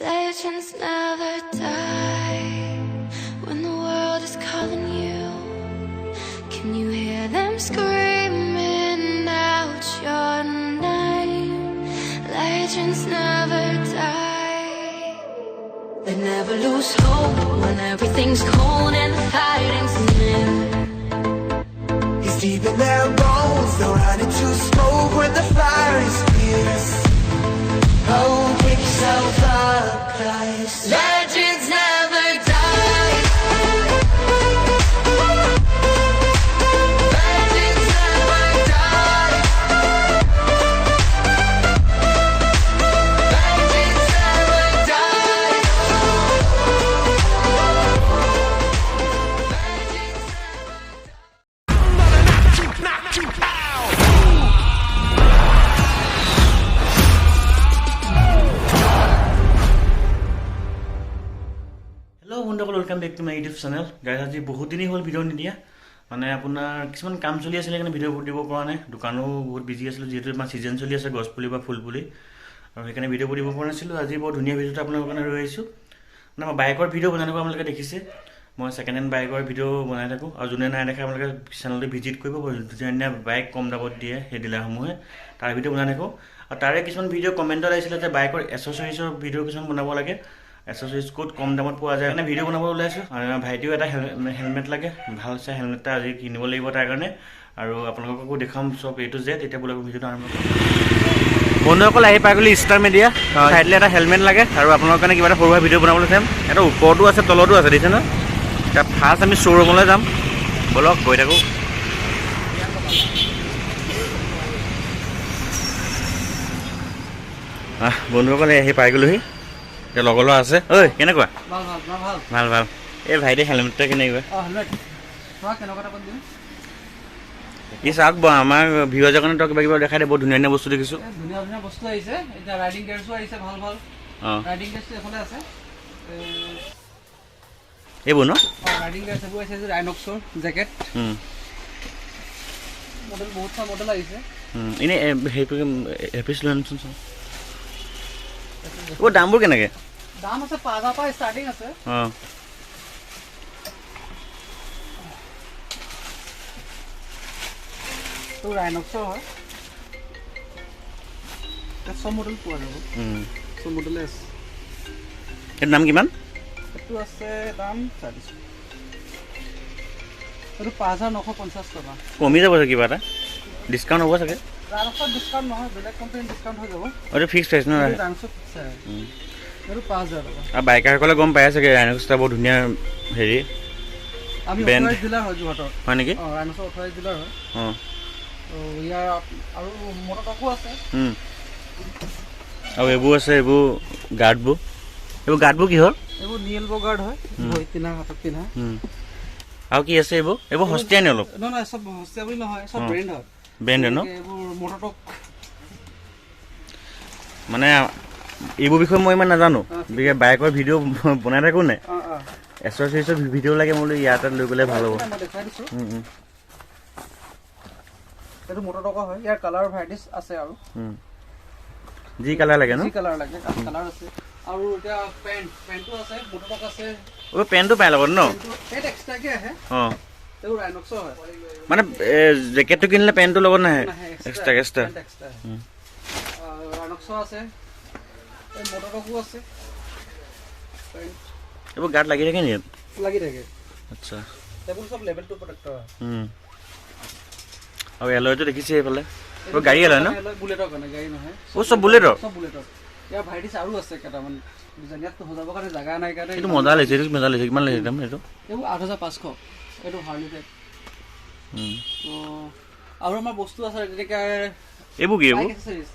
Legends never die when the world is calling you. Can you hear them screaming out your name? Legends never die. They never lose hope when everything's cold and the fighting's near. He's deep in their bones, they'll run into smoke when the fire is fierce. Oh, pick yourself up, guys. Legends never die. Legends never die. Legends never die. Legends never. Hello বন্ধুসকল, welcome back to my YouTube channel, guys. আজি বহুত দিনেই হ'ল video' নিদিয়া। মানে আপোনাৰ কিছুমান কাম চলি আছিলে কাৰণে ভিডিঅ' দিব পৰা নাই। দোকানো বহুত বিজি আছিলোঁ, যিহেতু আমাৰ ছিজন চলি আছে গছ পুলি বা ফুল পুলি, আৰু সেইকাৰণে ভিডিঅ'বোৰ দিব পৰা নাছিলোঁ। আজি বৰ ধুনীয়া ভিডিঅ' এটা আপোনালোকৰ কাৰণে লৈ আহিছোঁ। মানে মই বাইকৰ ভিডিঅ' বনাই থাকোঁ, আপোনালোকে দেখিছে মই ছেকেণ্ড হেণ্ড বাইকৰ ভিডিঅ' বনাই থাকোঁ। আৰু যোনে নাই দেখা, আপোনালোকে চেনেলটো ভিজিট কৰিব। বৰ ধুনীয়া ধুনীয়া বাইক কম দামত দিয়ে সেই ডিলাৰসমূহে, তাৰ ভিডিঅ' বনাই থাকোঁ। আৰু তাৰে কিছুমান ভিডিঅ' কমেণ্টত আহিছিলে যে বাইকৰ এচেচৰিজৰ ভিডিঅ' কিছুমান বনাব লাগে, এচেচৰিজ ক'ত কম দামত পোৱা যায়। মানে ভিডিঅ' বনাব ওলাইছোঁ আৰু আমাৰ ভাইটিও এটা হেলমেট লাগে, ভাল চাই হেলমেট এটা আজি কিনিব লাগিব তাৰ কাৰণে। আৰু আপোনালোককো দেখুৱাম চব এ টু জেড। এতিয়া বোলে ভিডিঅ'টো আৰম্ভ কৰোঁ। বন্ধুসকল, আহি পাই গ'লো ষ্টাৰ মিডিয়া। ভাইটিলে এটা হেলমেট লাগে আৰু আপোনালোকৰ কাৰণে কিবা এটা সৰু সুৰা ভিডিঅ' বনাবলৈ চাম। এটা ওপৰতো আছে, তলতো আছে, দেখিছে ন? এতিয়া ফাৰ্ষ্ট আমি শ্ব'ৰুমলৈ যাম, ব'লক গৈ থাকোঁ। আহ বন্ধুসকল, এই আহি পাই গ'লোহি। এতিয়া লগৰ ল'ৰা আছে। ঐ, কেনেকুৱা? ভাল ভাল, তোমাৰ ভাল? ভাল ভাল। এই ভাইটি হেলমেটটা কেনেকুৱা? অঁ, হেলমেট তোমাক কেনেকুৱা টাইপত দিম? ই চাওক বাৰু, আমাৰ ভিউৱাৰ্জৰ কাৰণে তই কিবা কিবা দেখাই দে। বহুত ধুনীয়া ধুনীয়া বস্তু দেখিছোঁ। এই ধুনীয়া ধুনীয়া বস্তু আহিছে। এতিয়া ৰাইডিং গেয়াৰ্ছো আহিছে ভাল ভাল। ৰাইডিং গেয়াৰ্ছটো এইফালে আছে। এইবোৰ ন? অঁ, ৰাইডিং গেয়াৰ্ছ এইবোৰ আহিছে। ৰাইনক্সৰ জেকেট মডেল, বহুত চা মডেল আহিছে। এনেই হেৰি এপিচ লৈ আনচোন চাওঁ। এইবোৰ দামবোৰ কেনেকৈ? দাম আছে, 5000 পৰা ষ্টাৰ্টিং আছে। তো ৰাইনক্সৰ হয়, ইয়াত চব মডেল পোৱা যাব। চব মডেলে আছে। এইটোৰ দাম কিমান? এইটো আছে দাম চাই দিছোঁ, এইটো 5950 টকা। কমি যাব চাগে, কিবা এটা ডিছকাউণ্ট হ'ব চাগে। ৰাইনক্সত ডিছকাউণ্ট নহয়, বেলেগ কোম্পানীত ডিছকাউণ্ট হৈ যাব। এইটো ফিক্স প্ৰাইচ ন? এইটো ৰাইনক্সত ফিক্স হয়। এইটো 5000 টকা। আৰু বাইকাৰসকলে গম পাই চাগে, ৰাইনক্স এটা বৰ ধুনীয়া হেৰি আমি Brand। Authorise dealer হয় যোৰহাটৰ। হয় নেকি? অঁ, ৰাইনক্সৰ অথৰাইজ ডিলাৰ হয়। তো ইয়াৰ আৰু মটৰ আছে। আৰু এইবোৰ আছে, এইবোৰ গাৰ্ডবোৰ, এইবোৰ গাৰ্ডবোৰ কিহৰ? এইবোৰ নী এলব গাৰ্ড হয়, ভৰিত পিন্ধা, হাতত পিন্ধা। আৰু কি আছে এইবোৰ? এইবোৰ সস্তীয়া নি অলপ? নহয় নহয়, চব সস্তীয়া বুলি নহয়, চব ব্ৰেণ্ড হয়। ব্ৰেণ্ড ন? যেনেকে এইবোৰ মটৰটক। মানে এইবোৰ বিষয়ে মই ইমান নাজানো। বিশেষ বাইকৰ ভিডিঅ' বনাই থাকোঁ নে, অঁ অঁ এচেচৰিজৰ ভিডিঅ' লাগে, মই বোলো ইয়াতে লৈ গ'লে ভাল হ'ব। মই দেখুৱাই দিছোঁ। উম, উম, এইটো মটৰটকৰ হয়, ইয়াৰ কালাৰ ভেৰাইটিজ আছে আৰু। যি কালাৰ লাগে ন? যি কালাৰ লাগে কালাৰ আছে। আৰু এতিয়া পেণ্টটো আছে, মটৰটক আছে। অ', পেণ্টটো পাই লগত ন? পেণ্ট এক্সট্ৰাকে আহে। এইবোৰ ৰাইনক্সৰ হয়। মানে জেকেটটো কিনিলে পেণ্টটো লগত নাহে? নাহে। Extra extra. পেণ্ট এক্সট্ৰা আহে। ৰাইনক্সৰ আছে, এই মটৰটকো আছে পেণ্ট। এইবোৰ গাত লাগি থাকে নেকি? লাগি থাকে। এইবোৰ চব লেভেল 2 প্ৰটেক্টৰ হয়। আৰু এলয়টো দেখিছে এইফালে, এইবোৰ গাড়ী এলয় ন? বুলেটৰ কাৰণে, গাড়ী নহয়। অ', চব বুলেটৰ? চব বুলেটৰ। ইয়াৰ ভাইটিছ আৰু আছে কেইটামান ডিজাইন, ইয়াত সজাবৰ কাৰণে জাগা নাই কাৰণে। এইটো মজা লাগিছে, এইটো মজা লাগিছে। কিমান লাগিছে দাম এইটো? এইবোৰ 8500, এইটো হাৰ্লি টাইপ। তো আৰু আমাৰ বস্তু আছে যেনেকৈ এইবোৰ কি এইবোৰ? Bike accessories.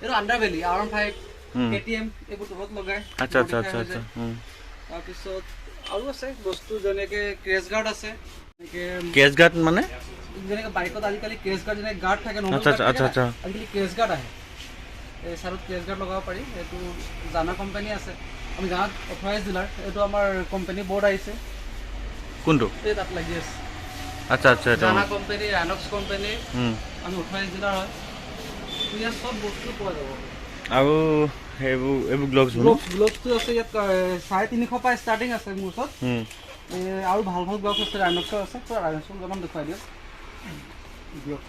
এইটো আণ্ডাৰ বেলি, R15, KTM, এইবোৰ তলত লগাই আচ্ছা আচ্ছা modify আচ্ছা হৈ আচ্ছা যায়। তাৰপিছত আৰু আছে বস্তু, যেনেকে ক্ৰেছ গাৰ্ড আছে, যেনেকে কেছ গাৰ্ড মানে? যেনেকে বাইকত আজিকালি ক্ৰেছ গাৰ্ড, যেনেকে গাৰ্ড থাকে normal আচ্ছা, guard আচ্ছা, থাকে আচ্ছা, না, আজিকালি ক্ৰেছ গাৰ্ড আহে। এই চাইডত ক্ৰেছ গাৰ্ড লগাব পাৰি। এইটো জানা কোম্পানী আছে, আমি জানাত অথৰাইজ ডিলাৰ। এইটো আমাৰ কোম্পানী বৰ্ড আহিছে। কোনটো? এই তাত লাগি আছে। আচ্ছা আচ্ছা এইটো। জানা কোম্পানী, ৰাইনক্স কোম্পানী, আমি অথৰাইজ ডিলাৰ হয়। ইয়াত চব বস্তু পোৱা যাব। আৰু এইবোৰ গ্লভছ। গ্লভছটো আছে ইয়াত 350 পৰা ষ্টাৰ্টিং আছে মোৰ ওচৰত। আৰু ভাল ভাল গ্লভছ আছে, ৰাইনক্সৰ আছে। পুৰা ৰাইনক্সৰ অলপমান দেখুৱাই দিয়ক। গ্লভছ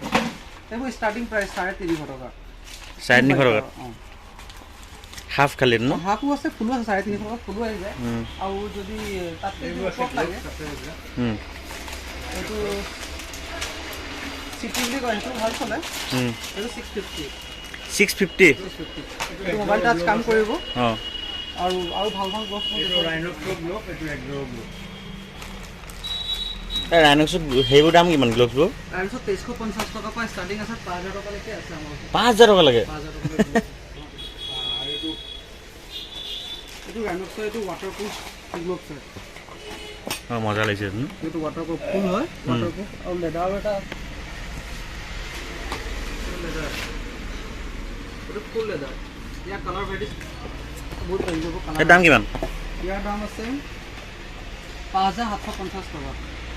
এইবোৰ ষ্টাৰ্টিং প্ৰাইচ 350 টকা। 350 টকা? অঁ। হাফ খালি ন? হাফো আছে, ফুলো আছে। 350 টকা ফুলো আহি যায়। আৰু যদি তাতকৈ ওপৰত লাগে, এইটো চিটি বুলি কয়, সেইটো ভাল চলে। এইটো 650। 650? 650। এইটো মোবাইল টাচ কাম কৰিব। অঁ। আৰু আৰু ভাল ভাল গ্লভছ। ৰাইনক্সত সেইবোৰ দাম কিমান গ্লভছবোৰ? তাৰপিছত 2350 টকাৰ পৰা ষ্টাৰ্টিং আছে, 5000 টকালৈকে আছে আমাৰ ওচৰত। 5000 টকা লাগে? 5000 টকা। এইটো ৰাইনক্সৰ, এইটো ৱাটাৰপ্ৰুফ গ্লভছ হয়। অঁ, মজা লাগিছে ন? এইটো ৱাটাৰপ্ৰুফ ফুল হয়, ৱাটাৰপ্ৰুফ। আৰু লেডাৰো এটা, লেডাৰ, এইটো ফুল লেডাৰ। ইয়াৰ কালাৰ ভেৰাইটিজ বহুত আহি যাব। এই কালাৰ দাম কিমান? ইয়াৰ দাম আছে 5750 টকা।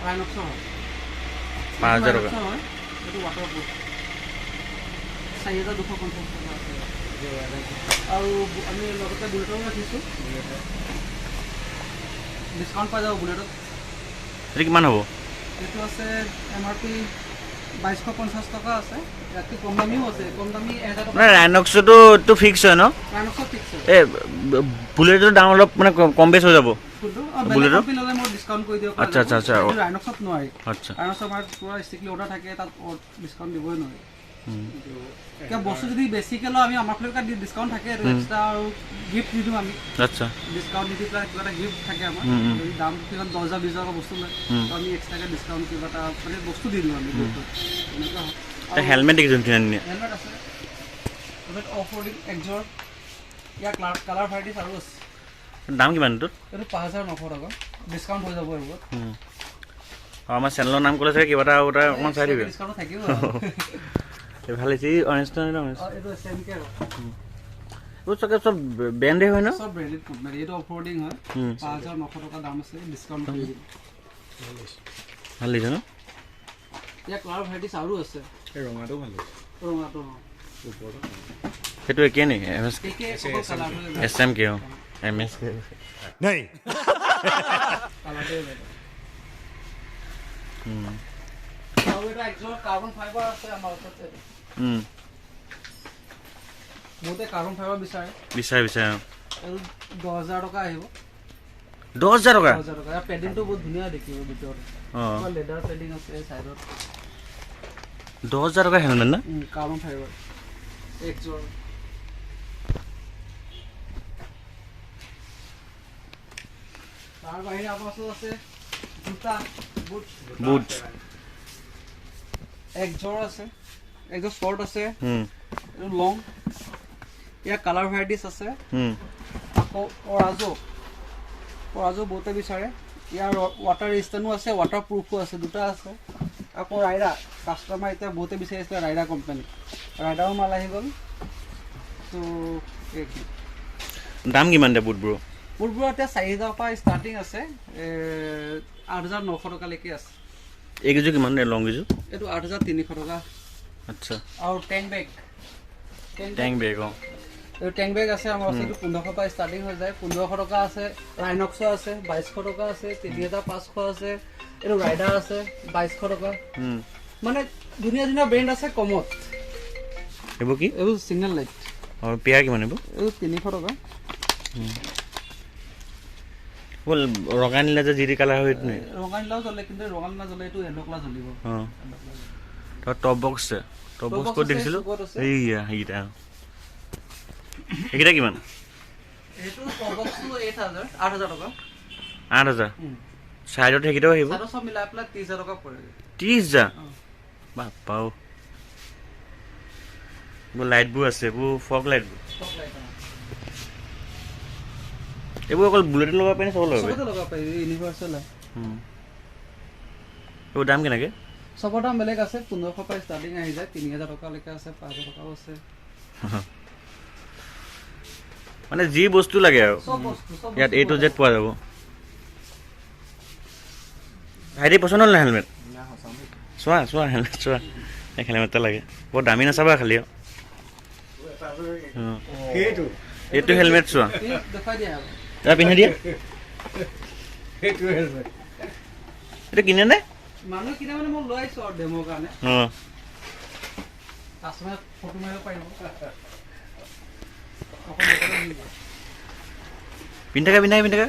ৰাইনক্সৰ হয়। 5000 টকা? ৰাইনক্সৰ হয়। এইটো ৱাটাৰপ্ৰুফ 4250 টকা আছে। আৰু আমি লগতে বুলেটৰো ৰাখিছোঁ, ডিছকাউণ্ট পাই যাব বুলেটত। সেইটো কিমান হ'ব? এইটো আছে এমআৰপি 2250 টকা আছে। ইয়াতকৈ কম দামীও আছে, কম দামী 1000 টকা। মানে ৰাইনক্সটো এইটো ফিক্স হয় ন? ৰাইনক্সৰ ফিক্স হয়। এই বুলেটৰ দাম অলপ মানে কম বেছ হৈ যাব? ফুলটো বেলেগ বুলেটৰ? কোম্পানী ল'লে মই ডিছকাউণ্ট কৰি দিব। আচ্ছা, আচ্ছা, আচ্ছা। ৰাইনক্সত নোৱাৰি। ৰাইনক্সৰ আমাৰ পূৰা ষ্ট্ৰিক্টলি অৰ্ডাৰ থাকে, তাত ডিছকাউণ্ট দিবই নোৱাৰি। কিবা বস্তু যদি বেছিকৈ লওঁ আমি, আমাৰ ফালৰ পৰা ডিছকাউণ্ট থাকে। এইটো এক্সট্ৰা আৰু গিফ্ট দি দিওঁ আমি। ডিছকাউণ্ট দি দি পেলাই কিবা এটা গিফ্ট থাকে আমাৰ। যদি দাম কিমান 10,000 20,000 টকা বস্তু লয়, তো আমি এক্সট্ৰাকৈ ডিছকাউণ্ট কিবা এটা মানে বস্তু দি দিওঁ আমি গিফ্টত, তেনেকুৱা হয়। হেলমেট দেখিছোঁ ধুনীয়া ধুনীয়া। হেলমেট আছে, হেলমেট অফ ৰোডিং একযোৰ। ইয়াৰ কালাৰ ভেৰাইটিজ আৰু আছে। দাম কিমান এইটোত? এইটো 5900 টকা, ডিছকাউণ্ট হৈ যাব এইবোৰত। আৰু আমাৰ চেনেলৰ নাম ক'লে চাগে কিবা এটা আৰু এটা অকণমান চাই দিবি। ডিছকাউণ্ট থাকিব। এই ভাল লাগিছে, এই অৰেঞ্জটো, অৰেঞ্জ। এইটো এছ এম কে। এইবোৰ চাগে চব ব্ৰেণ্ডে হয় ন? চব ব্ৰেণ্ডেড কোম্পানী। এইটো অফ ৰোডিং হয়। 5900 টকা দাম আছে, ডিছকাউণ্ট কৰি দিম। ভাল লাগিছে ন? ইয়াৰ কালাৰ ভেৰাইটিজ আৰু আছে। ৰঙাটো ভাল হৈছে। ৰঙাটো, অঁ। সেইটো একেই নেকি, এম এছ? একে, অকল কালাৰটোৱে। এছ এম কে, অঁ, এম এছ কে। কালাৰটোৱে বেলেগ। আৰু এটা একযোৰ কাৰ্বন ফাইবাৰ আছে আমাৰ ওচৰত এইটো। বহুতে কাৰ্বন ফাইবাৰ বিচাৰে। বিচাৰে বিচাৰে, অঁ। এইটো 10,000 টকা আহিব। 10,000 টকা? 10,000 টকা। ইয়াৰ পেডিংটো বহুত ধুনীয়া দেখিব ভিতৰত। লেডাৰ পেডিং আছে চাইডত। 10,000 টকা হেলমেট না? কাৰ্বন ফাইবাৰ একযোৰ। তাৰ বাহিৰে আমাৰ ওচৰত আছে জোতা, বুট। বুট। একযোৰ আছে, একযোৰ শ্বৰ্ট আছে। এইটো লং, ইয়াৰ কালাৰ ভেৰাইটিজ আছে। আকৌ অৰাজো, অৰাজো বহুতে বিচাৰে। ইয়াৰ ৱাটাৰ ৰেজিষ্টেণ্টো আছে, ৱাটাৰ প্ৰুফো আছে, দুটা আছে। আকৌ ৰাইডা, কাষ্টমাৰ এতিয়া বহুতে বিচাৰিছিলে ৰাইডা কোম্পানী, ৰাইডাও মাল আহি গ'ল। ত' এইখিনি। দাম কিমান এতিয়া বুটবোৰৰ? বুটবোৰৰ এতিয়া 4000 পৰা ষ্টাৰ্টিং আছে, 8900 টকালৈকে আছে। এইকেইযোৰ কিমান, লং কেইযোৰ? এইটো 8300 টকা। আৰু টেংক বেগ। টেংক বেগ, অঁ। এইটো টেংক বেগ আছে আমাৰ ওচৰত। এইটো 1500 পৰা ষ্টাৰ্টিং হৈ যায়। 1500 টকা আছে, ৰাইনক্সৰ আছে 2200 টকা আছে, 3500 আছে। এইটো ৰাইডাৰ আছে 2200 টকা। মানে ধুনীয়া ধুনীয়া ব্ৰেণ্ড আছে কমত। এইবোৰ কি? এইবোৰ ছিগনেল লাইট। অঁ, পেয়াৰ কিমান এইবোৰ? এইটো 300 টকা। এইবোৰ ৰঙা নীলা যে যি টি কালাৰ হয়, সেইটো নি? ৰঙা নীলাও জ্বলে, কিন্তু ৰঙা নীলা জ্বলে, এইটো য়েল্ল' কালাৰ জ্বলিব। অঁ, তাৰ টপ বক্স আছে, টপ বক্স ক'ত আছে, দেখিছিলোঁ? চুকত আছে। এইয়া সেইকেইটা, অঁ। সেইকেইটা কিমান? এইটো টপ বক্সটো 8000, 8000 টকা। 8000? চাইডত সেইকেইটাও আহিব? চাইডত চব মিলাই পেলাই 30,000 টকা পৰে। 30,000? অঁ। বাপ্পাও, এইবোৰ লাইটবোৰ আছে, এইবোৰ ফগ লাইটবোৰ। ফগ লাইট, অঁ। এইবোৰ অকল বুলেট লগাব পাৰি নে চব লগাব পাৰি? চবতে লগাব পাৰি, ইউনিভাৰ্চেল হয়। এইবোৰ দাম কেনেকৈ? চবৰ দাম বেলেগ আছে। 1500 পৰা ষ্টাৰ্টিং আহি যায়, 3000 টকালৈকে আছে, 5000 টকাও আছে। মানে যি বস্তু লাগে আৰু চব বস্তু, চব ইয়াত বস্তু এ টু পোৱা জেড পোৱা যাব। ভাইটি, পচন্দ হ'ল নাই হেলমেট? চোৱা চোৱা, হেলমেট চোৱা। এই হেলমেট এটা লাগে, বৰ দামী নাচাবা খালি আৰু। সেইটো। এইটো হেলমেট চোৱা, দেখুৱাই দিয়া। তাৰ পিন্ধি দিয়া। সেইটো হেলমেট এইটো কিনে নে মানুহ কিনে? মানে মই লৈ আহিছোঁ আৰু ডেম'ৰ কাৰণে। কাষ্টমাৰে ফটো মাৰিব পাৰিব। পিন্ধি থাকা, পিন্ধি থাকা, পিন্ধি থাকা।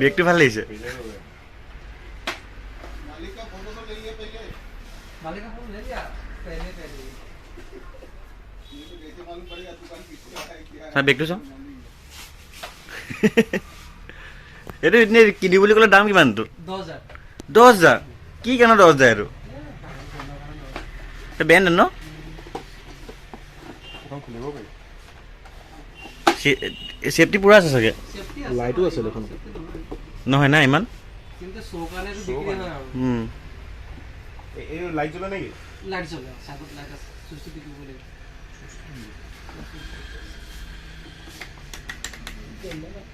বেগটো ভাল লাগিছে। বেগটো চাওঁ। এইটো এনেই কিনি বুলি ক'লে দাম কিমানটো? 10,000। কি কাৰণে 10,000? এইটো বেণ্ড ন, চেফটি পুৰা আছে চাগে। লাইটো আছে দেখোন। নহয় না ইমান। লাইট জ্বলে নেকি? লাইট জ্বলে, চাইডত লাইট আছে, চুইচটো টিপিব লাগিব।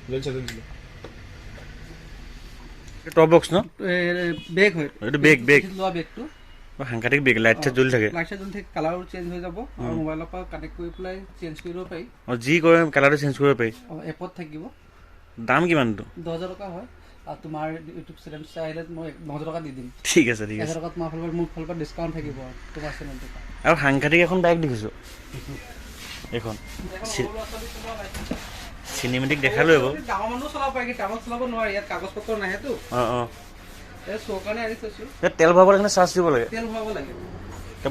জ্বলছে, জ্বলছে। টপ বক্স ন? বেগ হয় এইটো, বেগ বেগ লোৱা বেগটো। সাংঘাতিক বেগ, লাইট চাইট জ্বলি থাকে। লাইট চাইট জ্বলি থাকে, কালাৰো চেঞ্জ হৈ যাব আৰু মোবাইলৰ পৰা কানেক্ট কৰি পেলাই চেঞ্জ কৰিব পাৰি। অঁ, যি কৰে কালাৰটো চেঞ্জ কৰিব পাৰি। অঁ, এপত থাকিব। দাম কিমানটো? 10,000 টকা হয়। আৰু তোমাৰ ইউটিউব চেনেল চাই আহিলে মই 9,000 টকা দি দিম। ঠিক আছে, ঠিক আছে। 1000 টকা তোমাৰ ফালৰ পৰা, মোৰ ফালৰ পৰা ডিছকাউণ্ট থাকিব তোমাৰ চেনেলটোৰ পৰা। আৰু সাংঘাতিক এখন বাইক দেখিছোঁ, এইখন চিনেমেটিক দেখালোঁ। এইবোৰ ডাঙৰ মানুহ চলাব পাৰি, কিন্তু টাউনত চলাব নোৱাৰি, ইয়াত কাগজ পত্ৰ নাহেতো। অঁ অঁ। এই শ্ব' কাৰণে আনি থৈছোঁ। তেল ভৰাব লাগে নে চাৰ্জ দিব লাগে? তেল ভৰাব লাগে।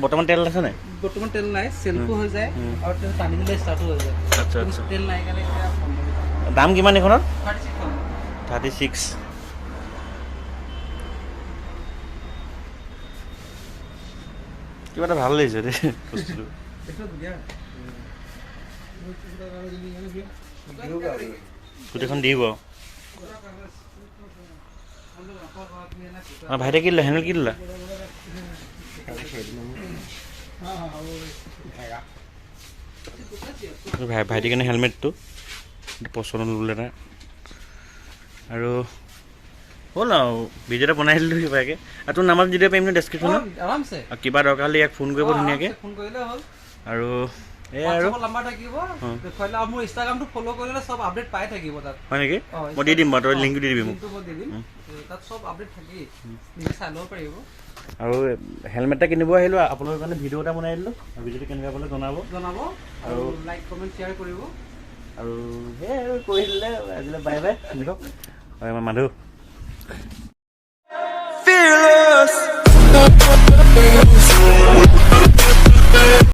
বৰ্তমান তেল আছে নাই? বৰ্তমান তেল নাই। চেল্ফো হৈ যায় আৰু তেল টানি দিলে ষ্টাৰ্টো হৈ যায়। আচ্ছা আচ্ছা। তেল নাই কাৰণে এতিয়া। দাম কিমান এইখনৰ? 36। 36। কিবা এটা ভাল লাগিছে দেই বস্তুটো। গোটেইখন দিব। আৰু ভাইটিয়ে কি ল'লা? হেলমেট কি ল'লা? ভাইটিৰ কাৰণে হেলমেটটো পচন্দ ল'লে এটা। আৰু হ'ল আৰু ভিডিঅ' এটা বনাই দিলোঁ কিবাকৈ। আৰু তোৰ নাম্বাৰ দি দিব পাৰিম ন ডেছক্ৰিপশ্যনত? আৰামছে। আৰু কিবা দৰকাৰ হ'লে ইয়াক ফোন কৰিব ধুনীয়াকৈ। ফোন কৰিলে হ'ল। আৰু এই আৰু নাম্বাৰ থাকিব দেখুৱালে। আৰু মোৰ ইনষ্টাগ্ৰামটো ফ'ল' কৰিলে চব আপডেট পাই থাকিব তাত। হয় নেকি? মই দি দিম বাৰু, তই লিংকটো দি দিবি মোক। মই দি দিম, তাত চব আপডেট থাকি নিজে চাই ল'ব পাৰিব। আৰু হেলমেট এটা কিনিব আহিলোঁ, আপোনালোকৰ কাৰণে ভিডিঅ' এটা বনাই দিলোঁ। আৰু ভিডিঅ'টো কেনেকুৱা পালে জনাব, জনাব আৰু লাইক কমেণ্ট শ্বেয়াৰ কৰিব। আৰু সেয়াই আৰু কৰি দিলে আজিলৈ বাই বাই। দেখক, হয় মাধু।